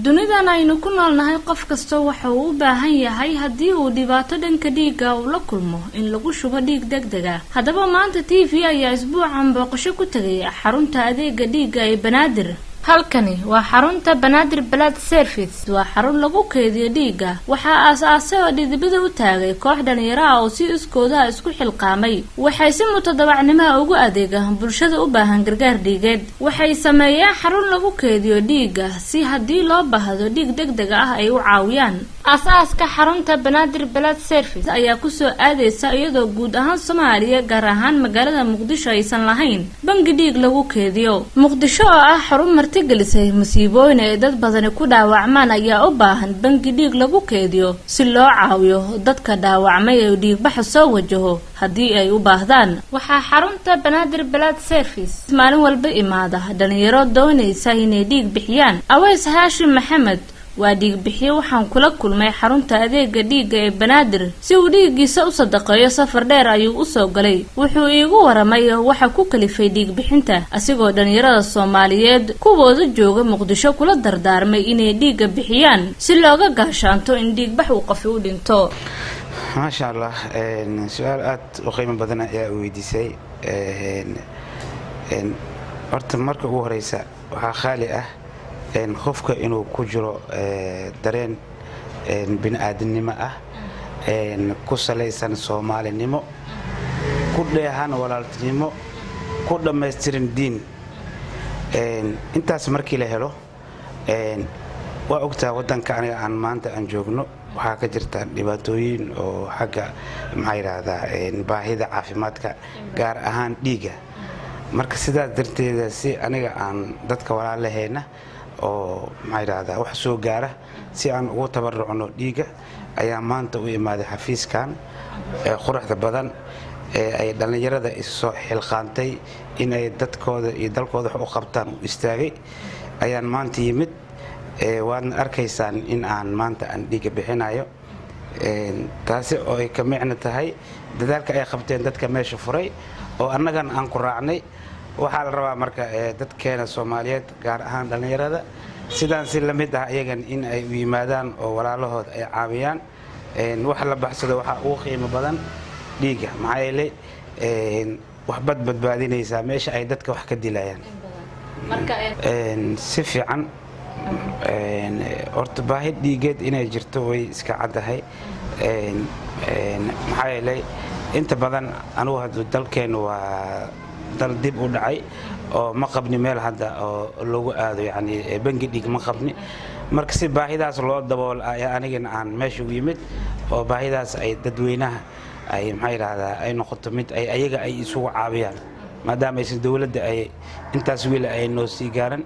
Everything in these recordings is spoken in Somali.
Dunidan aynu ku noolnahay, qof kasta waxa uu u baahan yahay, haddii uu dhibaato dhanka dhiigga uu la kulmo, in lagu shubo dhiig deg deg ah. Haddaba maanta TV ayaa isbuucan booqasho ku tegay xarunta adeega dhiigga ee Banaadir. Halkani waa xarunta Banaadir Blood Service. Waa xarun lagu keydiyo dhiigga. Waxaa aas-aasay oo dhidibada u taagay koox dhalinyaro ah oo si iskooda isku xilqaamay. Waxay si mutadawacnimaha ugu adeegaan bulshada u baahan gargaar dhiigeed. Waxay sameeyeen xarun lagu keydiyo dhiigga, si haddii loo baahdo dhiig deg deg ah ay u caawiyaan. Aas-aaska xarunta Banaadir Blood Service ayaa kusoo aadeysa iyadoo guud ahaan Soomaaliya, gaar ahaan magaalada Muqdisho, aysan lahayn bangi dhiig lagu keydiyo. Muqdisho oo ah xarun martigelisay masiibooyin ay dad badani ku dhaawacmaan ayaa u baahan bangi dhiig lagu keydiyo, si loo caawiyo dadka dhaawacmay ee dhiigbaxa soo wajaho haddii ay u baahdaan. Waxaa xarunta Banaadir Blood Service maalin walba imaada dhalinyaro doonaysa inay dhiig bixiyaan. Aweys Haashim Maxamed waa dhiigbixiye. Waxaan kula kulmay xarunta adeega dhiigga ee Banaadir si uu dhiiggiisa u sadaqeeyo. Safar dheer ayuu usoo galay. Wuxuu iigu waramay waxa ku kalifay dhiig bixinta, asigoo dhalinyarada Soomaaliyeed kuwooda jooga Muqdisho kula dardaarmay inay dhiigga bixiyaan, si looga gaashaanto in dhiigbax uu qofi u dhinto. Maasha Allah, su-aal aada u qiimo badan ayaa weydiisay. Horta marka ugu horeysa, waxaa khaali ah qofka inuu ku jiro dareen bini-aadamnimo ah, ku salaysan Soomaalinimo, ku dheehan walaaltinimo, ku dhammaystiran diin. Intaas markii la helo, waa ogtaha waddanka aniga aan maanta aan joogno waxaa ka jirta dhibaatooyin oo xagga, maxaa yidhaahdaa, baahida caafimaadka, gaar ahaan dhiigga. Marka sidaas darteeda, si aniga aan dadka walaalaheenna oo, maxaa yidhaahdaa, wax soo gaara si aan ugu tabarucno dhiigga, ayaa maanta u imaaday xafiiskan quruxda badan ee ay dhallinyarada issoo xilqaantay in ay dadkooda iyo dalkooda wax u qabtaan u istaagay ayaan maanta yimid. Waadna arkaysaan in aan maanta aan dhiigga bixinayo, taasi oo ay ka micno tahay dadaalka ay qabteen dadka meesha furay oo annagana aan ku raacnay. Waxaa la rabaa marka dadkeena Soomaaliyeed, gaar ahaan dhallinyarada, sidaan si lamid ah iyagan in ay u yimaadaan oo walaalahood ay caawiyaan. Wax la baxsado waxaa ugu qiimo badan dhiigga, maxaa yeelay waxbad badbaadinaysaa meesha ay dadka wax ka dilayaan si fiican. Horta baahi dhiigeed inay jirto way iska caddahay, maxaa yeelay inta badan anugu hadda dalkeennu waa dal dib u dhacay oo ma qabni meel hadda oo lagu aado, yani bangi dhiig ma qabni. Marka si baahidaas loo dabool ayaa anigana aan meesha u yimid, oo baahidaas ay dadweynaha ay, maxaa yidhaahdaa, ay noqoto mid ay ayaga ay isugu caawiyaan, maadaama aysan dowladda ay intaas weli ay noo sii gaaran,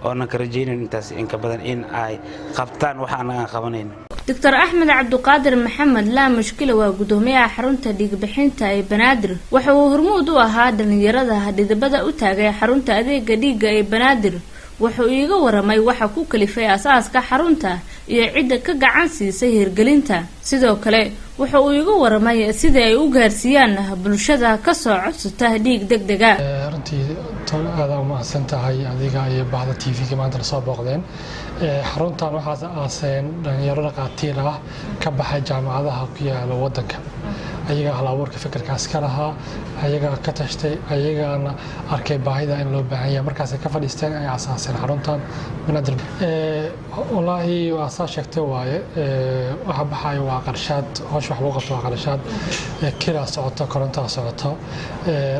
oonan ka rajaynayn intaas inka badan in ay qabtaan waxa annaga aan qabanayno. Doctor Axmed Cabduqaadir Maxamed Laa Mushkila waa guddoomiyaha xarunta dhiigbixinta ee Banaadir. Waxa uu hormuud u ahaa dhalinyarada dhidibada u taagay xarunta adeega dhiigga ee Banaadir. Wuxuu iiga waramay waxa ku kalifay asaaska xarunta iyo cidda ka gacan siisay hirgelinta. Sidoo kale wuxa uu iiga waramay sidai ay u gaarsiiyaan bulshada kasoo codsata dhiig deg dega. Runtii aada umahadsan tahay adiga iyo bahda TV-ga maanta lasoo booqdeen. Xaruntan waxaa aaseen dhalinyaro dhaqaatiir ah, ka baxay jaamacadaha ku yaala wadanka. Ayagaa hal abuurka fikirkaas ka lahaa, ayagaa ka tashtay, ayagaana arkay baahida in loo baahan yahay. Markaasay ka fadhiisteen, ay asaaseen xaruntan Banaadir. Wallaahi waa saa sheegtay waaye. Waxa baxaya waa qarshaad, howsha wax lagu qabto waa qarashaad, kiraa socoto, korontaa socoto,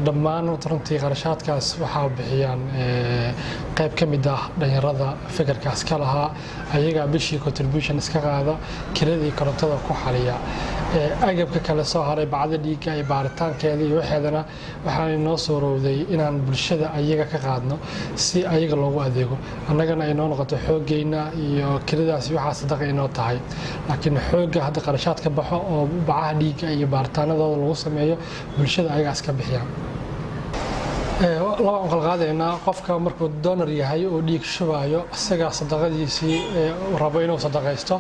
dhammaan. Runtii qarashaadkaas waxaa bixiyaan qayb ka mid ah dhalinyarada fikirkaas ka lahaa. Ayagaa bishii contribution iska qaada, kiradii korontada ku xaliya. Agabka kale soo haray, bacda dhiigga iyo baaritaankeeda iyo waxeedana, waxaa inoo soo rowday inaan bulshada ayaga ka qaadno, si ayaga loogu adeego, annagana ay noo noqoto xooggeyna iyo kiradaas iyo waxaa sadaqa inoo tahay. Laakiin xoogga hadda qarashaad ka baxo oo bacaha dhiigga iyo baaritaanadooda lagu sameeyo, bulshada ayagaa iska bixiyaan. Laba aan qalqaadaynaa: qofka markuu donor yahay oo dhiig shubayo, isagaa sadaqadiisii rabo inuu sadaqaysto.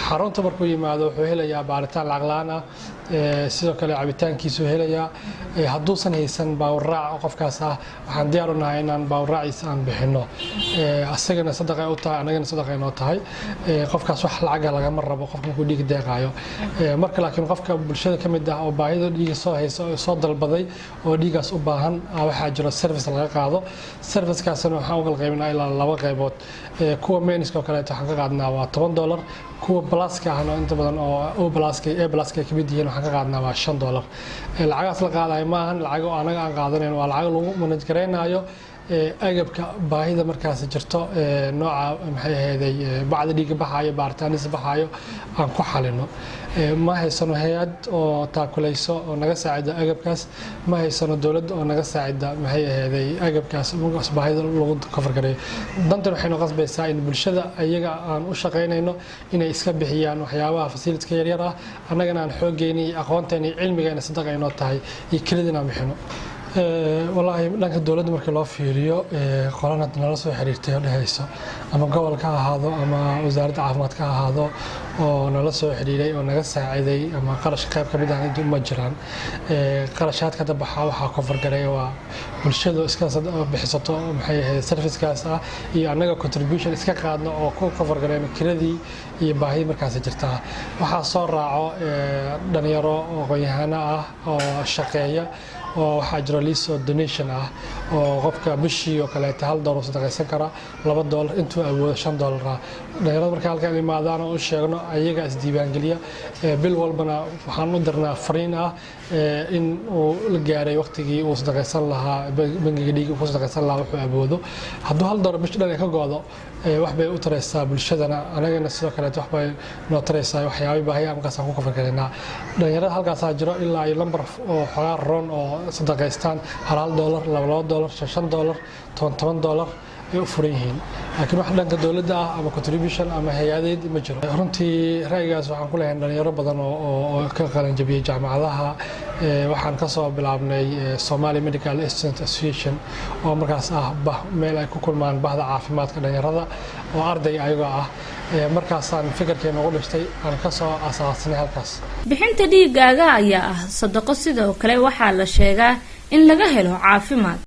Xarunta markuu yimaado, wuxuu helayaa baaritaan lacag la-aan ah. Sidoo kale cabitaankiisuu helayaa. Hadduusan haysan baawraac qofkaas ah, waxaan diyaar u nahay inaan baawraaciisa aan bixino. Asagana sadaqay u tahay, annagana sadaqay noo tahay. Qofkaas wax lacaga lagama rabo qofka markuu dhiig deeqaayo. Marka laakiin qofka bulshada ka mid ah oo baahida dhiiga soo haysa oo soo dalbaday oo dhiigaas u baahan, waxaa jiro service laga qaado. Servicekaasna waxaan u kala qaybinaa ilaa laba qaybood. Kuwa minuska oo kaleeto waxaan ka qaadnaa waa $10. Kuwa pluska ahna, inta badan oo O pluska iyo A pluska ay kamid yihiin, waxaan ka qaadnaa waa $5. Lacagaas la qaadayo ma ahan lacag oo anaga aan qaadanayn, waa lacag lagu manage garaynayo agabka baahida markaas jirto, nooca maxay ahayday, bacda dhiiga baxaayo, baaritaanisa baxaayo aan ku xalino. Ma haysano hay-ad oo taakulayso oo naga saacida agabkaas. Ma haysano dowladda oo naga saacida, maxay ahayday, agabkaas markaas baahida lagu cover gareeyo. Dantan waxay noo qasbaysaa in bulshada iyaga aan u shaqaynayno inay iska bixiyaan waxyaabaha facilityka yaryar ah, annagana aan xooggeeni iyo aqoonteena iyo cilmigeena sadaqa inoo tahay iyo kelida inaan bixino. Wallaahi, dhanka dowladda markii loo fiiriyo, qolana nala soo xiriirtay oo dhehayso, ama gobolka ha ahaado ama wasaaradda caafimaadka ha ahaado, oo nala soo xiriiray oo naga saaciday ama qarash qayb ka mid ah ma jiraan. Qarashaadka hadda baxaa waxaa cover gareeya waa bulshadu iska bixisato, maxay ahayd, servicekaas ah, iyo annaga contribution iska qaadno oo ku cover gareyno kiradii iyo baahidii markaas jirtaa. Waxaa soo raaco dhalinyaro aqoon-yahano ah oo shaqeeya, oo waxaa jiro liis oo donation ah, oo qofka bishii oo kaleeta $1 sadaqaysan kara, $2, intuu awoodo, $5 ah. Dhalinyarada marka halkan imaadaan oo u sheegno, ayaga isdiiwaangeliya. Bil walbana waxaan u dirnaa fariin ah in uu la gaaray waqtigii uu sadaqaysan lahaa, bangiga dhiiga ku sadaqaysan lahaa wuxuu awoodo. Hadduu $1 bish dhan ay ka go'do, wax bay u taraysaa bulshadana, anagana sidoo kaleeto wax bay noo taraysaa. Waxyaabay baahiya markaasaan ku cover garaynaa. Dhalinyarada halkaasaa jiro ilaa iyo lambar oo xogaa roon oo sadaqaystaan, hal hal doolar, laba laba doolar, shan shan doolar, toban toban doolar ay u furan yihiin. Laakiin wax dhanka dowladda ah ama contribution ama hay-adeed ma jiro. Runtii ra'yigaas waxaan ku leeyahay dhalinyaro badan oo ka qalanjabiyey jaamacadaha. Waxaan kasoo bilaabnay Somali Medical Student Association, oo markaas ah meel ay ku kulmaan bahda caafimaadka dhalinyarada oo arday ayagoo ah. Markaasaan fikirkeena ugu dhashtay aan kasoo asaasnay halkaas. Bixinta dhiigaaga ayaa ah sadaqo. Sidoo kale waxaa la sheegaa in laga helo caafimaad.